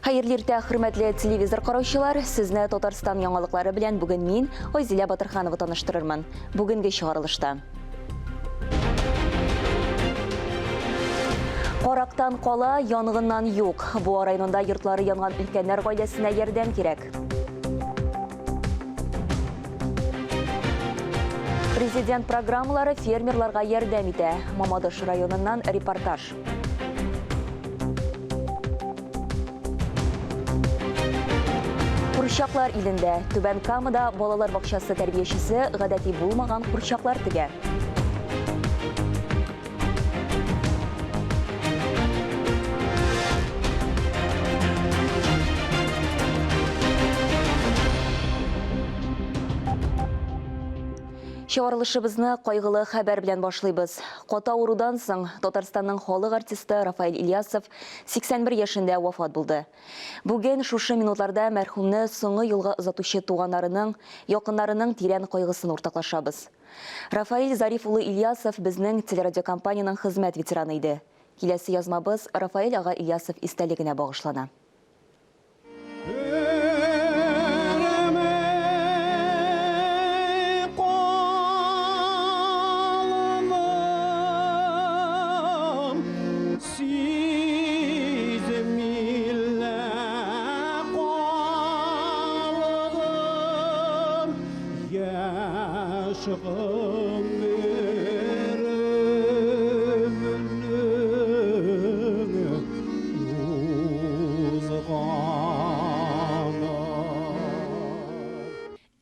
Хәерле иртә, хөрмәтле телевизор караучылар! Сезне Татарстан яңалыклары белән бүген мин, Айзилә Батырханова таныштырырмын. Бүгенге чыгарылышта. Карактан кала, янгыннан юк. Буа районында йортлары янган өлкәннәр гаиләсенә ярдәм кирәк. Президент программалары фермерларга ярдәм итә. Мамадыш районыннан репортаж. Курчаклар илендә Түбән Камада балалар бакчасы тәрбиячесе гадәти булмаган курчаклар тегә. Чыгарылышыбызны кайгылы хәбәр белән башлыйбыз. Каты авырудан соң Татарстанның халык артисты Рафаэль Ильясов 81 яшендә вафат булды. Бүген шушы минутларда мәрхүмне соңгы юлга озатучы туганнарының, якыннарының тирән кайгысын уртаклашабыз. Рафаэль Зариф улы Ильясов безнең телерадиокомпаниянең хезмәт ветераны иде. Киләсе язмабыз Рафаэль ага Ильясов истәлегенә багышлана.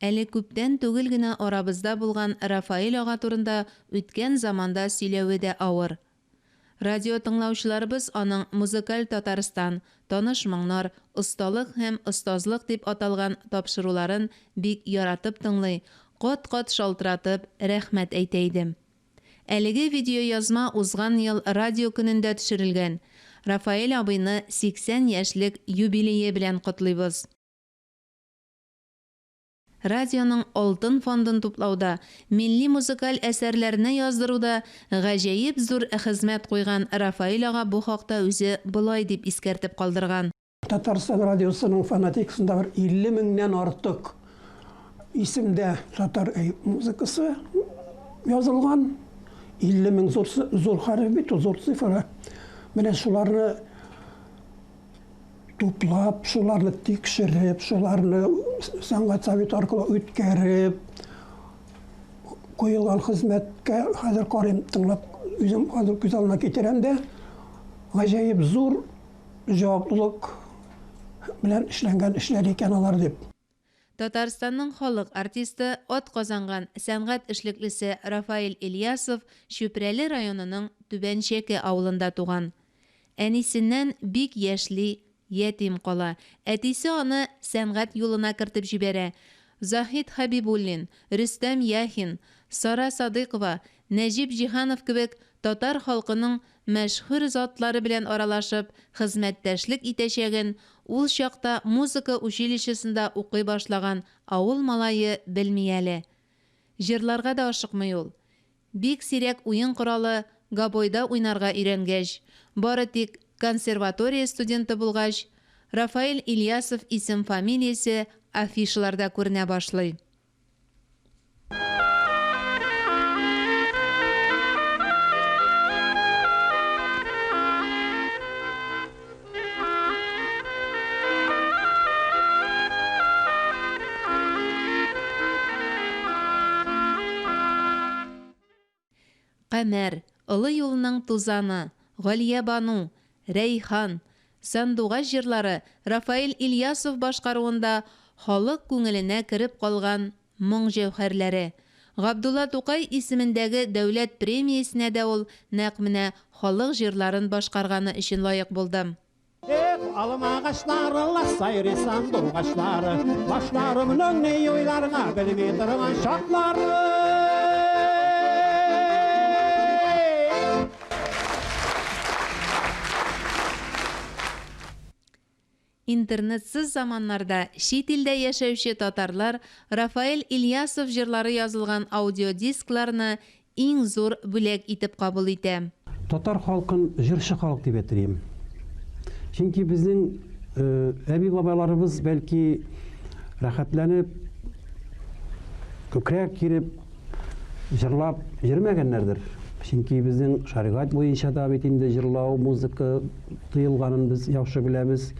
Әле күптән түгел генә арабызда булган Рафаэль ага турында үткән заманда сөйләве дә авыр. Радио тыңлаучыларыбыз аның Музыкаль Татарстан, Таныш моңнар, Осталык һәм остазлык дип аталган тапшыруларын бик яратып тыңлый, кат-кат шалтыратып, рәхмәт әйтә иде. Әлеге видеоязма узган ел Радио көнендә төшерелгән. Рафаэль абыйны 80 яшьлек юбилее белән котлыйбыз. Радионың алтын фондын туплауда, милли музыкаль әсәрләрне яздыруда гаҗәеп зур хезмәт куйган Рафаэль ага бу хакта үзе болай дип искәртеп калдырган. Татарстан радиосының фонотекасында бер 50 меңнән артык исемдә татар музыкасы язылган. 50 мең зур, зур хәреф бит ул, зур цифра. Менә шуларны туплап, шуларны тикшереп, шуларны сәнгать советы аркылы үткәреп, куелган хезмәткә хәзер карыйм, тыңлап, үзем хәзер күз алдына китерәм дә, гаҗәеп зур җаваплылык белән эшләнгән эшләр икән алар дип. Татарстанның халык артисты, атказанган сәнгать эшлеклесе Рафаэль Ильясов Чүпрәле районының Түбән Чәке авылында туган. Әнисеннән бик яшьли ятим кала. Әтисе аны сәнгать юлына кертеп җибәрә. Заһид Хәбибуллин, Рөстәм Яхин, Сара Садыйкова, Нәҗип Җиһанов кебек татар халкының мәшһүр затлары белән аралашып, хезмәттәшлек итәчәген ул чакта музыка училищесында укый башлаган авыл малае белми әле. Җырларга да ашыкмый ул. Бик сирәк уен коралы гобойда уйнарга өйрәнгәч, бары тик консерватория студенты булгач, Рафаэль Ильясов исем-фамилиясе афишаларда күренә башлый. Камәр, Олы юлның тузаны, Галиябану, Рәйхан, Сандугач җырлары Рафаэль Ильясов башкаруында халык күңеленә кереп калган моң җәүһәрләре. Габдулла Тукай исемендәге дәүләт премиясенә дә ул нәкъ менә халык җырларын башкарганы өчен лаек булды. Эх, алма агачлары, ла сайрый сандугачлары, Башларымның ни уйларга белми торган чаклары. Интернетсыз заманнарда чит илдә яшәүче татарлар Рафаэль Ильясов җырлары язылган аудиодискларны иң зур бүләк итеп кабул итә. Татар халкын җырчы халык дип әйтер идем. Чөнки безнең Әби-бабайларыбыз бәлки рәхәтләнеп, күкрәк киреп, җырлап йөрмәгәннәрдер. Чөнки безнең шәригать буенча да бит инде җырлау, музыка тыелганын без яхшы беләбез.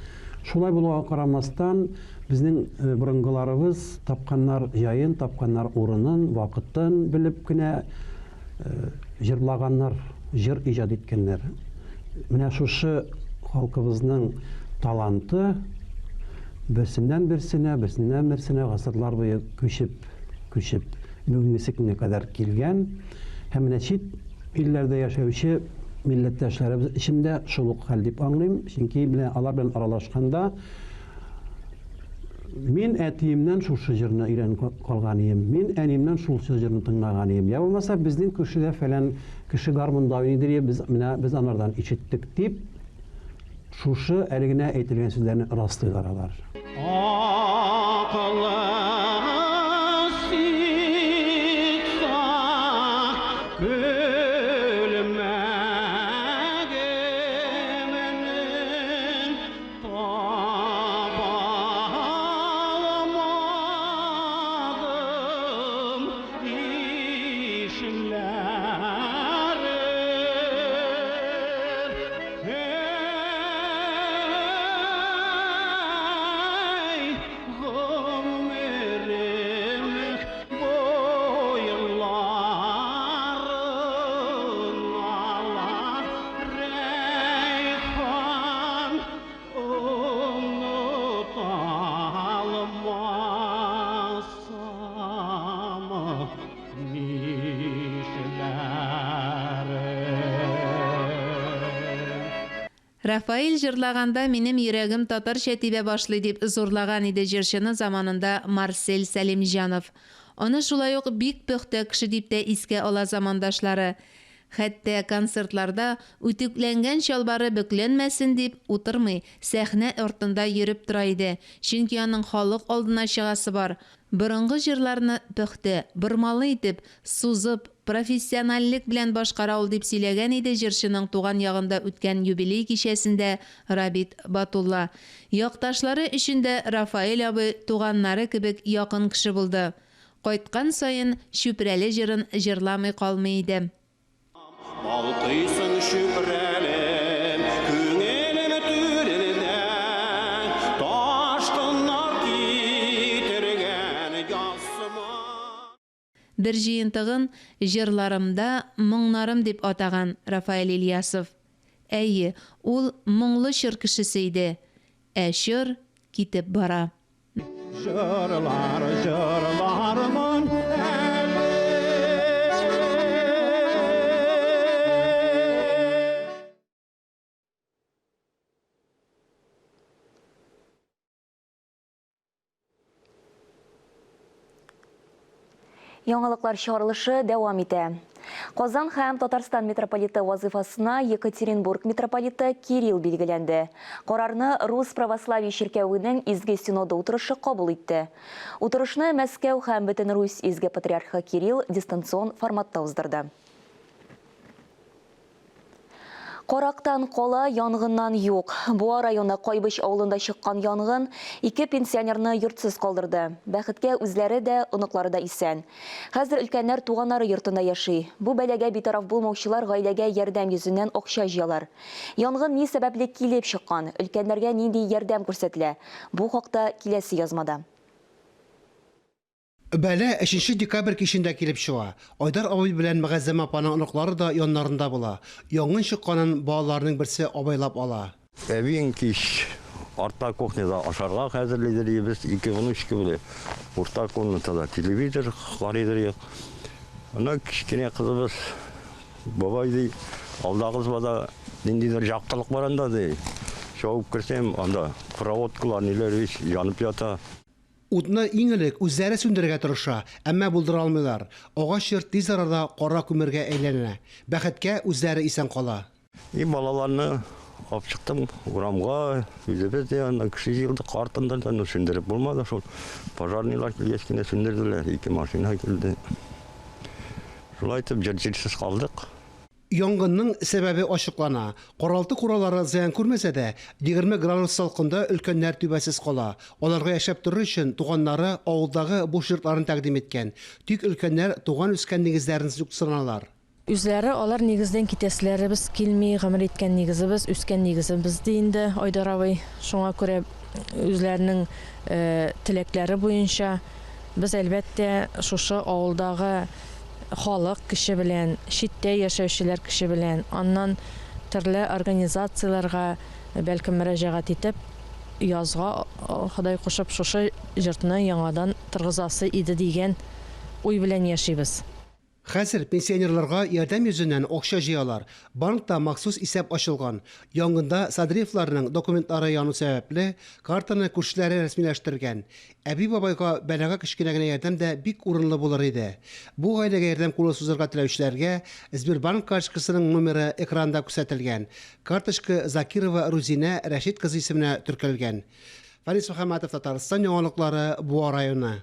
Шулай булуга карамастан, безнең борынгыларыбыз тапканнар җаен, тапканнар урынын, вакытын белеп кенә җырлаганнар, җыр иҗат иткәннәр. Менә шушы халкыбызның таланты берсеннән-берсенә, берсеннән-берсенә гасырлар буе күчеп, күчеп бүгенгесе көнгә кадәр килгән. Һәм менә чит илләрдә яшәүче милләттәшләребез өчен дә шул ук хәл дип аңлыйм. Чөнки менә алар белән аралашканда Мин әтиемнән шушы җырны өйрәнеп калган ием, мин әниемнән шулшы җырны тыңлаган ием, я булмаса безнең күршедә фәлән кеше гармунда уйныйдыр ие, без менә без анардан ишеттек дип, шушы әле генә әйтелгән сүзләрне раслыйлар алар. Акылы ситса көлмәгемнең Таба алмадым ишеләрен. Эй, гомерем буйларын алар рәйхан. Оныталмасам нишләрем? Рафаэль җырлаганда минем йөрәгем татарча тибә башлый, дип зурлаган иде җырчыны заманында Марсель Сәлимҗанов. Аны шулай ук бик пөхтә кеше дип тә искә ала замандашлары. Хәтта концертларда үтүкләнгән чалбары бөкләнмәсен дип утырмый, сәхнә артында йөреп тора иде, чөнки аның халык алдына чыгасы бар. Борынгы җырларны пөхтә, бормалы итеп, сузып, профессиональлек белән башкара ул, дип сөйләгән иде җырчының туган ягында үткән юбилей кичәсендә Рабит Батулла. Якташлары өчен дә Рафаэль абый туганнары кебек якын кеше булды. Кайткан саен Чүпрәле җырын җырламый калмый иде. Балкыйсың, Чүпрәлем, күңелем түрендә, Ташкыннар китергән язман. Бер җыентыгын Җырларымда моңнарым дип атаган Рафаэль Ильясов. Әйе, ул моңлы чор кешесе иде. Ә чор китеп бара. Җырлар җырлармын әле. Яңалыклар чыгарылышы дәвам итә. Казан һәм Татарстан митрополиты вазыйфасына Екатеринбург митрополиты Кирилл билгеләнде. Карарны Рус православие чиркәвенең Изге Синоды утырышы кабул итте. Утырышны Мәскәү һәм Бөтенрусь Изге Патриархы Кирилл дистанцион форматта уздырды. Карактан кала, янгыннан юк. Буа районы Кайбыч авылында чыккан янгын ике пенсионерны йортсыз калдырды. Бәхеткә, үзләре дә, оныклары да исән. Хәзер өлкәннәр туганнары йортында яши. Бу бәлагә битараф булмаучылар гаиләгә ярдәм йөзеннән акча җыялар. Янгын ни сәбәпле килеп чыккан, өлкәннәргә нинди ярдәм күрсәтелә? Бу хакта киләсе язмада. Бәла өченче декабрь кичендә килеп чыга. Айдар абый белән Мәгаззәмә апаның оныклары да яннарында була. Янгын чыкканын балаларының берсе абайлап ала. Әбиең кич артта кухняда ашарга хәзерлидер иде, без ике внучка белән урта комнатада телевизор карыйдыр идек. Ана кечкенә кызыбыз, бабай ди, алдагы избада ниндидер яктылык бар анда ди. Чабып керсәм, анда проводкалар ниләр весь янып ята. Утны иң элек үзләре сүндерергә тырыша, әмма булдыра алмыйлар. Агач йорт тиз арада кара күмергә әйләнә. Бәхеткә, үзләре исән кала. И балаларны алып чыктым урамга, үзебез дә анда кеше җыелды, кар тындырды, но сүндереп булмады шул. Пожарныйлар килгәч кенә сүндерделәр, ике машина килде. Шулай итеп җыр-җирсез калдык. Янгынның сәбәбе ачыклана. Каралты-куралары зыян күрмәсә дә, 20 градус салкында өлкәннәр түбәсез кала. Аларга яшәп торыр өчен туганнары авылдагы буш йортларын тәкъдим иткән. Тик өлкәннәр туган-үскән нигезләрен юксыналар. Үзләре алар нигездән китәселәребез килми, гомер иткән нигезебез, үскән нигезебез, ди инде Айдар абый. Шуңа күрә үзләренең теләкләре буенча без, әлбәттә, шушы авылдагы халык көче белән, читтә яшәүчеләр көче белән, аннан төрле организацияләргә, бәлкем, мөрәҗәгать итеп, язга, Ходай кушып, шушы җортны яңадан торгызасы иде дигән уй белән яшибез. Хәзер пенсионерларга ярдәм йөзеннән акча җыялар. Банкта махсус исәп ачылган. Янгында Садриевларның документлары яну сәбәпле, картаны күршеләре рәсмиләштергән. Әби-бабайга бәлага кечкенә генә ярдәм дә бик урынлы булыр иде. Бу гаиләгә ярдәм кулы сузырга теләүчеләргә Сбербанк карточкасының номеры экранда күрсәтелгән. Карточка Закирова Рузинә Рәшит кызы исеменә теркәлгән. Фарис Мөхәммәтов, Татарстан яңалыклары, Буа районы.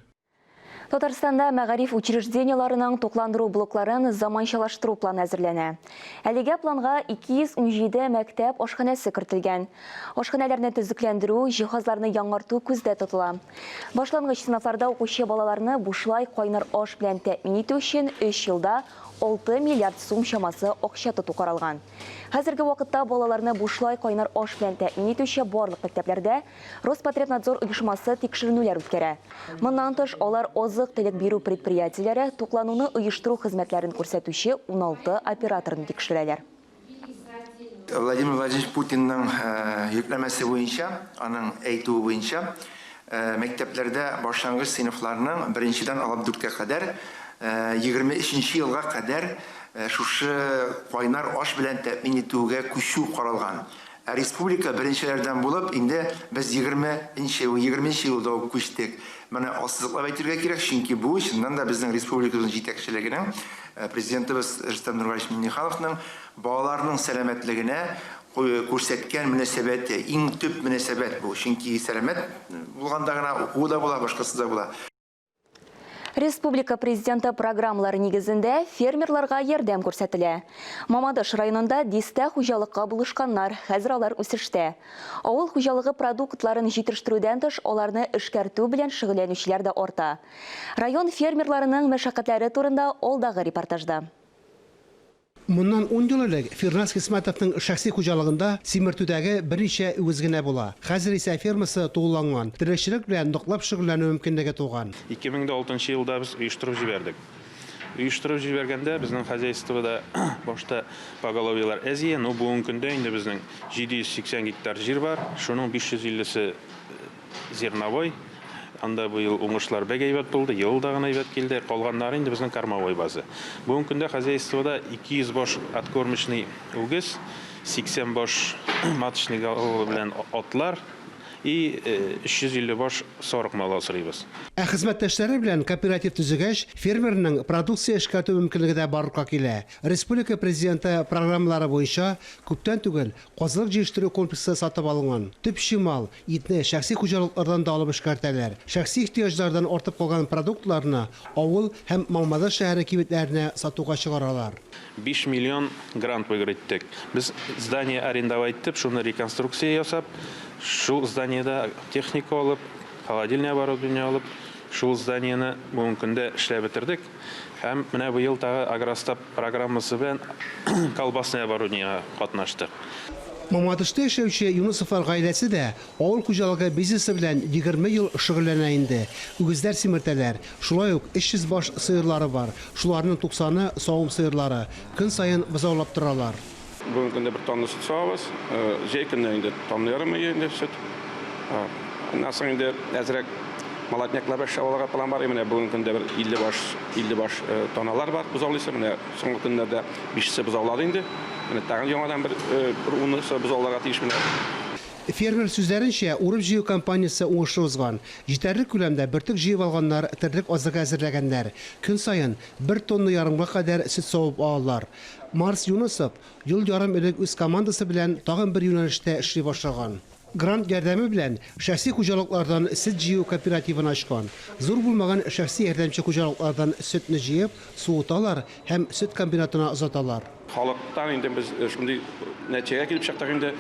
Татарстанда мәгариф учреждениеләренең тукландыру блокларын заманчалаштыру планы әзерләнә. Әлегә планга 217 мәктәп ашханәсе кертелгән. Ашханәләрне төзекләндерү, җиһазларны яңарту күздә тотыла. Башлангыч сыйныфларда укучы балаларны бушлай кайнар аш белән тәэмин итү өчен өч елда 6 миллиард сум чамасы акча тоту каралган. Хәзерге вакытта балаларны бушлай кайнар аш белән тәэмин итүче барлык мәктәпләрдә Роспотребнадзор оешмасы тикшеренүләр үткәрә. Моннан тыш, алар азык-төлек бирү предприятиеләре, туклануны оештыру хезмәтләрен күрсәтүче 16 операторны тикшерәләр. Владимир Владимирович Путинның йөкләмәсе буенча, аның әйтүе буенча, мәктәпләрдә башлангыч сыйныфларның беренчедән алып дүрткә кадәр, 23 нче елга кадәр шушы кайнар аш белән тәэмин итүгә күчү каралган. Ә республика беренчеләрдән булып, инде без 20 нче, 20 нче елда ук күчтек. Моны ассызыклап әйтергә кирәк, чөнки бу, чыннан да, безнең республикабызның җитәкчелегенең, Президентыбыз Рөстәм Нургалиевич Миңнехановның балаларның сәламәтлегенә күрсәткән мөнәсәбәте, иң төп мөнәсәбәт бу. Чөнки сәламәт булганда гына укуы да була, башкасы да була. Республика Президенты программалары нигезендә фермерларга ярдәм күрсәтелә. Мамадыш районында дистә хуҗалыкка булышканнар, хәзер алар үсештә. Авыл хуҗалыгы продуктларын җитештерүдән тыш, аларны эшкәртү белән шөгыльләнүчеләр дә арта. Район фермерларының мәшәкатьләре турында алдагы репортажда. Моннан ун ел элек Фирназ Хисмәтовның шәхси хуҗалыгында симертүдәге берничә үгез генә була. Хәзер исә фермасы тулыланган, терлекчелек белән ныклап шөгыльләнү мөмкинлеге туган. 2006 нчы елда без оештырып җибәрдек. Оештырып җибәргәндә безнең хозяйствода башта поголовьелар әз ие, но бүгенге көндә инде безнең 780 гектар җир бар, шуның 550 се Зерновой, анда быел уңышлар бик әйбәт булды, ел да гына әйбәт килде. Калганнары инде безнең кормовой база. Бүгенге көндә хозяйствода 200 баш откормочный үгез, 80 баш маточный голова белән атлар и 350 баш сарык малы асрыйбыз. Ә хезмәттәшләре белән кооператив төзегәч, фермерның продукция эшкәртү мөмкинлеге дә барлыкка килә. Республика Президенты программалары буенча күптән түгел Казылык җитештерү комплексы сатып алынган. Төп чимал, итне шәхси хуҗалыклардан да алып эшкәртәләр. Шәхси ихтыяҗлардан артып калган продуктларны авыл һәм Мамадыш шәһәре кибетләренә сатуга чыгаралар. 5 миллион грант выиграть иттек. Без здание арендовать итеп, шуны реконструкция ясап, шул зданиедә техника алып, холодильный оборудование алып, шул зданиене бүгенге көндә эшләп бетердек. Һәм менә быел тагы Агростаб программасы белән колбасный оборудованиегә катнаштык. Мамадышта яшәүче Юнысовлар гаиләсе дә авыл хуҗалыгы бизнесы белән 20 ел шөгыльләнә инде. Үгезләр симертәләр. Шулай ук 300 баш сыерлары бар. Шуларның 90-ы савым сыерлары. Көн саен бозаулап торалар. Бүгенге көндә бер тонна сөт савабыз. Җәй көне инде тонна ярым өе инде сөт. Аннан соң инде әзрәк молодняклар эшләп алырга план бар. Менә бүгенге көндә бер 50 баш, 50 баш таналар бар бозаулыйсы. Менә соңгы көннәрдә бишесе бозаулады инде. Менә тагын яңадан бер бер унысы бозауларга тиеш менә. Фермер сүзләренчә, урып-җыю кампаниясе уңышлы узган. Җитәрлек күләмдә бөртек җыеп алганнар, терлек азыгы әзерләгәннәр. Көн саен бер тонна ярымга кадәр сөт савып алалар. Марс Юнысов ел ярым элек үз командасы белән тагын бер юнәлештә эшли башлаган. Грант ярдәме белән шәхси хуҗалыклардан сөт җыю кооперативын ачкан. Зур булмаган шәхси ярдәмче хуҗалыклардан сөтне җыеп, суыталар һәм сөт комбинатына озаталар. Халыктан инде без шундый нәтиҗәгә килеп чыктык инде,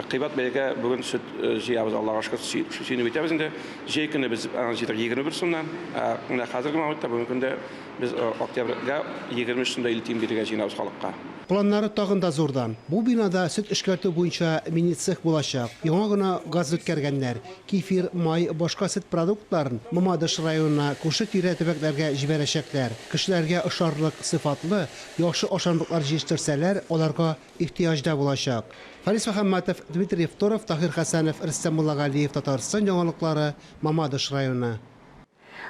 кыйбат бәягә бүген сөт җыябыз, Аллага шөкер, сөенеп итәбез инде. Җәй көне без аны җыйдык 21 сумнан, ә менә хәзерге моментта, бүгенге көндә без октябрьгә 23 сум да 50 тиен бирергә җыенабыз халыкка. Планнары тагын да зурдан. Бу бинада сөт эшкәртү буенча мини-цех булачак. Яңа гына газ үткәргәннәр. Кефир, май, башка сөт продуктларын Мамадыш районына, күрше-тирә төбәкләргә җибәрәчәкләр. Кешеләргә ошарлык сыйфатлы, яхшы ашамлыклар җитештерсәләр, аларга ихтыяҗ да булачак. Фарис Мөхәммәтов, Дмитрий Евторов, Таһир Хәсәнов, Рөстәм Муллагалиев, Татарстан яңалыклары, Мамадыш районы.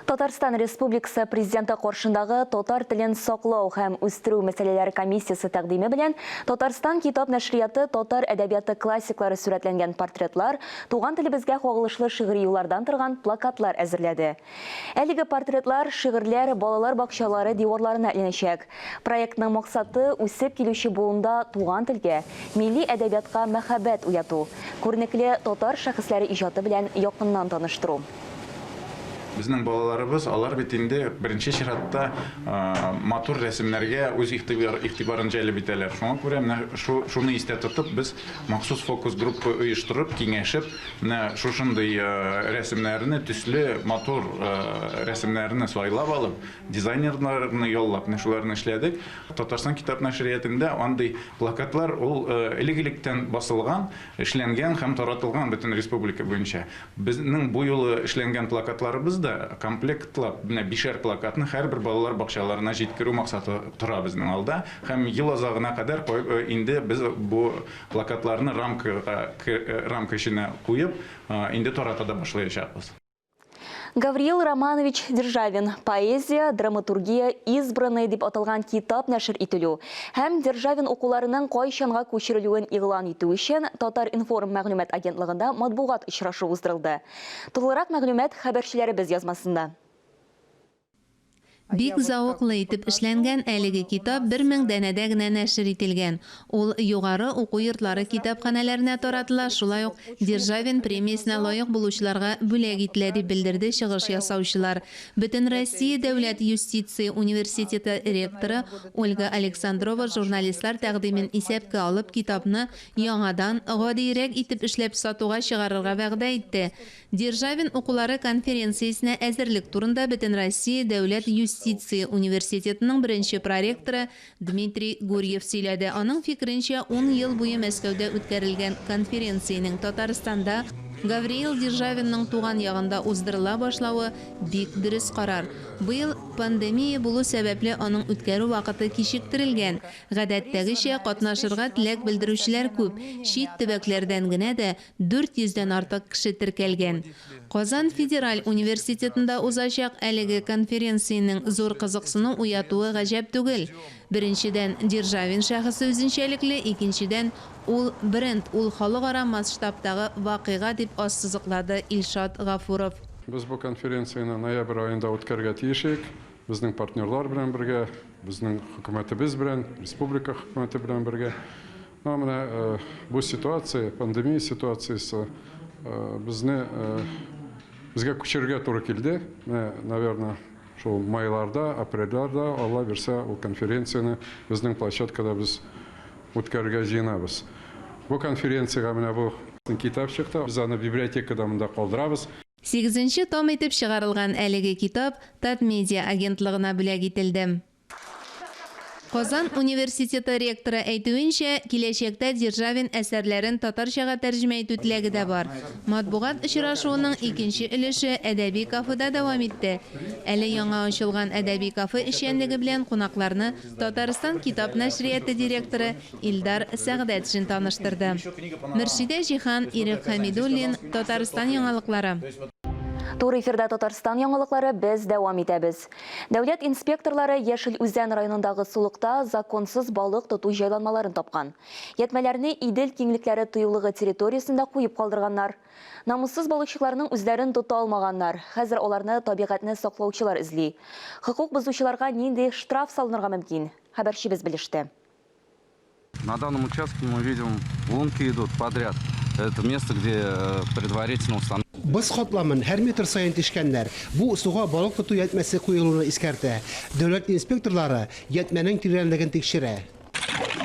Татарстан Республикасы Президенты каршындагы татар телен саклау һәм үстерү мәсьәләләре комиссиясе тәкъдиме белән Татарстан китап нәшрияты татар әдәбияты классиклары сурәтләнгән портретлар, туган телебезгә кагылышлы шигъри юллардан торган плакатлар әзерләде. Әлеге портретлар, шигырьләр балалар бакчалары диварларына эленәчәк. Проектның максаты, үсеп килүче буында туган телгә, милли әдәбиятка мәхәббәт уяту, күренекле татар шәхесләре иҗаты белән якыннан таныштыру. Безнең балаларыбыз, алар бит инде беренче чиратта матур рәсемнәргә үз игътибарын җәлеп итәләр. Шуңа күрә менә шуны истә тотып, без махсус фокус-группа оештырып, киңәшеп, менә шушындый рәсемнәрне, төсле, матур рәсемнәрне сайлап алып, дизайнерларны яллап, менә шуларны эшләдек. Татарстан китап нәшриятында андый плакатлар ул элек-электән басылган, эшләнгән һәм таратылган бөтен республика буенча. Безнең бу юлы эшләнгән плакатларыбыз да комплектлап, менә бишәр плакатны һәрбер балалар бакчаларына җиткерү максаты тора безнең алда. Һәм ел азагына кадәр инде без бу плакатларны рамкага, рамка эченә куеп, инде тарата да башлаячакбыз. Гавриил Романович Державин Поэзия, драматургия, избранные дип аталган китап нәшер ителү һәм Державин укуларының кайчанга күчерелүен игълан итү өчен Татар-информ мәгълүмат агентлыгында матбугат очрашуы уздырылды. Тулырак мәгълүмат хәбәрчеләребез язмасында. Бик зәвыклы итеп эшләнгән әлеге китап 1000 данәдә генә нәшер ителгән. Ул югары уку йортлары китапханәләренә таратыла, шулай ук Державин премиясенә лаек булучыларга бүләк ителә, дип белдерде чыгыш ясаучылар. Бөтенроссия дәүләт юстиция университеты ректоры Ольга Александрова журналистлар тәкъдимен исәпкә алып, китапны яңадан, гадиерәк итеп эшләп сатуга чыгарырга вәгъдә итте. Державин укулары конференциясенә әзерлек турында Бөтенроссия дәүләт юстиция университетының беренче проректоры Дмитрий Гурьев сөйләде. Аның фикеренчә, ун ел буе Мәскәүдә үткәрелгән конференциянең Татарстанда, Гавриил Державинның туган ягында уздырыла башлавы бик дөрес карар. Быел пандемия булу сәбәпле аның үткәрү вакыты кичектерелгән. Гадәттәгечә, катнашырга теләк белдерүчеләр күп, чит төбәкләрдән генә дә 400 дән артык кеше теркәлгән. Казан федераль университетында узачак әлеге конференциянең зур кызыксыну уятуы гаҗәп түгел. Беренчедән, Державин шәхесе үзенчәлекле, икенчедән, ул, бренд, ул халыкара масштабтагы вакыйга, дип ассызыклады Илшат Гафуров. Без бу конференцияне ноябрь аенда үткәрергә тиеш идек. Безнең партнерлар белән бергә, безнең хөкүмәтебез белән, республика хөкүмәте белән бергә. Ну, менә бу ситуация, пандемия ситуациясе безне безгә күчерергә туры килде. Менә, наверное, шул майларда, апрельләрдә, Алла бирсә, ул конференцияне безнең площадкада без үткәрергә җыенабыз. Бу конференциягә менә бу китап чыкты. Без аны библиотекада монда калдырабыз. Сигезенче том итеп чыгарылган әлеге китап Татмедиа агентлыгына бүләк ителде. Казан университеты ректоры әйтүенчә, киләчәктә Державин әсәрләрен татарчага тәрҗемә итү теләге дә бар. Матбугат очрашуының икенче өлеше әдәби кафеда дәвам итте. Әле яңа ачылган әдәби кафе эшчәнлеге белән кунакларны Татарстан китап нәшрияты директоры Илдар Сәгъдәтшин таныштырды. Мөршидә Җиһан, Ирек Хәмидуллин, Татарстан яңалыклары. Туры эфирда Татарстан яңалыклары, без дәвам итәбез. Дәүләт инспекторлары Яшел Үзән районындагы сулыкта законсыз балык тоту җайланмаларын тапкан. Ятьмәләрне Идел киңлекләре тыюлыгы территориясендә куеп калдырганнар. Намуссыз балыкчыларның үзләрен тота алмаганнар. Хәзер аларны табигатьне саклаучылар эзли. Хокук бозучыларга нинди штраф салынырга мөмкин? Хәбәрчебез белеште. На данном участке мы видим, лунки идут подряд. Это место, где э, предварительно установлено. Боз катламын һәр метр саен тишкәннәр. Бу суга балык тоту ятьмәсе куелуны искәртә. Дәүләт инспекторлары ятьмәнең тирәнлеген тикшерә.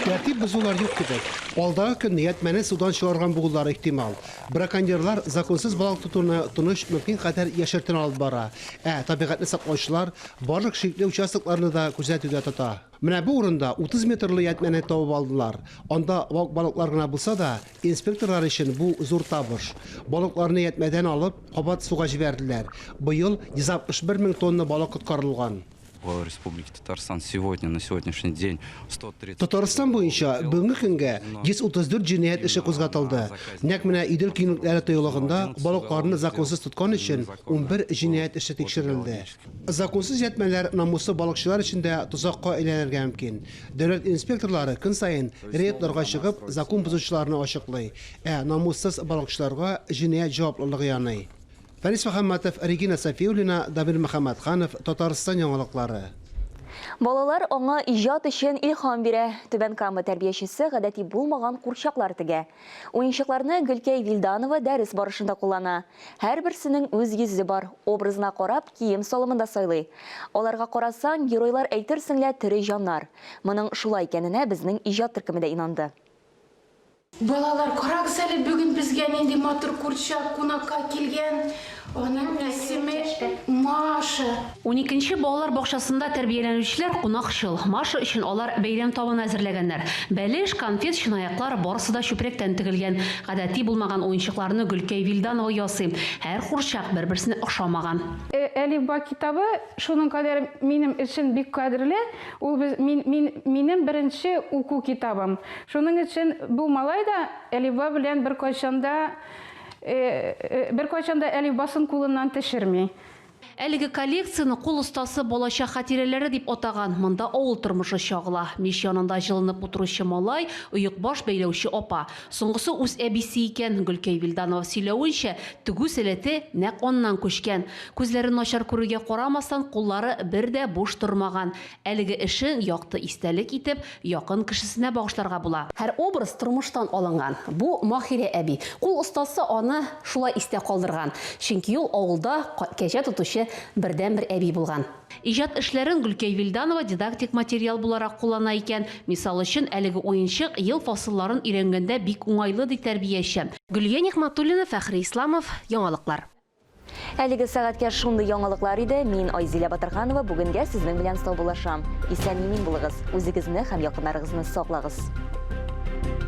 Тәртип бозулар юк кебек. Алдагы көнне ятьмәне судан чыгарган булулары ихтимал. Браконьерлар законсыз балык тотуны тыныч, мөмкин кадәр яшертен алып бара. Ә табигатьне саклаучылар барлык шикле участокларны да күзәтүдә тота. Менә бу урында 30 метрлы ятьмәне табып алдылар. Анда вак балыклар гына булса да, инспекторлар өчен бу зур табыш. Балыкларны ятьмәдән алып, кабат суга җибәрделәр. Быел 161 мең тонна балык коткарылган. В Республике Татарстан сегодня, на сегодняшний день 130... Татарстан буенча бүгенге көнгә 134 җинаять эше кузгатылды. Нәкъ менә Идел киңлекләре тыюлыгында балыкларны законсыз тоткан өчен 11 җинаять эше тикшерелде. Законсыз ятьмәләр намуслы балыкчылар өчен дә тозакка әйләнергә мөмкин. Дәүләт инспекторлары көн саен рейдларга чыгып, закон бозучыларны ачыклый, ә намуссыз балыкчыларга җинаять җаваплылыгы яный. Фәнис Мөхәммәтов, Регина Сафиуллина, Дамир Мөхәммәтханов, Татарстан яңалыклары. Балалар аңа иҗат өчен илһам бирә. Түбән Кама тәрбиячесе гадәти булмаган курчаклар тегә. Уенчыкларны Гөлкәй Вилданова дәрес барышында куллана. Һәрберсенең үз йөзе бар, образына карап, кием-салымын да сайлый. Аларга карасаң, геройлар әйтерсең лә тере җаннар. Моның шулай икәненә безнең иҗат төркеме дә инанды. Балалар, карагыз әле, бүген безгә нинди матур курчак кунакка килгән. Аның исеме Маша. Уникенче балалар бакчасында тәрбияләнүчеләр кунакчыл. Маша өчен алар бәйрәм табыны әзерләгәннәр. Бәлеш, конфет, чынаяклар, барысы да чүпрәктән тегелгән. Гадәти булмаган уенчыкларны Гөлкәй Вилданова ясый. Һәр курчак бер-берсенә охшамаган. Әлифба китабы шуның кадәр минем өчен бик кадерле, ул без, мин, мин, минем беренче уку китабым. Шуның өчен бу малай да әлифба белән беркайчан да, беркайчан да әлифбасын кулыннан төшерми. Әлеге коллекцияне кул остасы Балачак хатирәләре дип атаган. Монда авыл тормышы чагыла. Мич янында җылынып утыручы малай, оекбаш бәйләүче апа. Соңгысы үз әбисе икән. Гөлкәй Вилданова сөйләвенчә, тегү сәләте нәкъ аннан күчкән. Күзләре начар күрүгә карамастан, куллары бер дә буш тормаган. Әлеге эшен якты истәлек итеп, якын кешесенә багышларга була. Һәр образ тормыштан алынган. Бу, Маһирә әби. Кул остасы аны шулай истә калдырган. Чөнки ул авылда кәҗә тотучы бердәнбер әби булган. Иҗат эшләрен Гөлкәй Вилданова дидактик материал буларак куллана икән. Мисал өчен, әлеге уенчык ел фасылларын өйрәнгәндә бик уңайлы, ди тәрбияче. Гөлия Нигъмәтуллина, Фәхри Исламов, Яңалыклар. Әлеге сәгатькә шундый яңалыклар иде. Мин Айзилә Батырханова бүгенгә сезнең белән саубуллашам. Исән-имин булыгыз, үзегезне һәм якыннарыгызны саклагыз.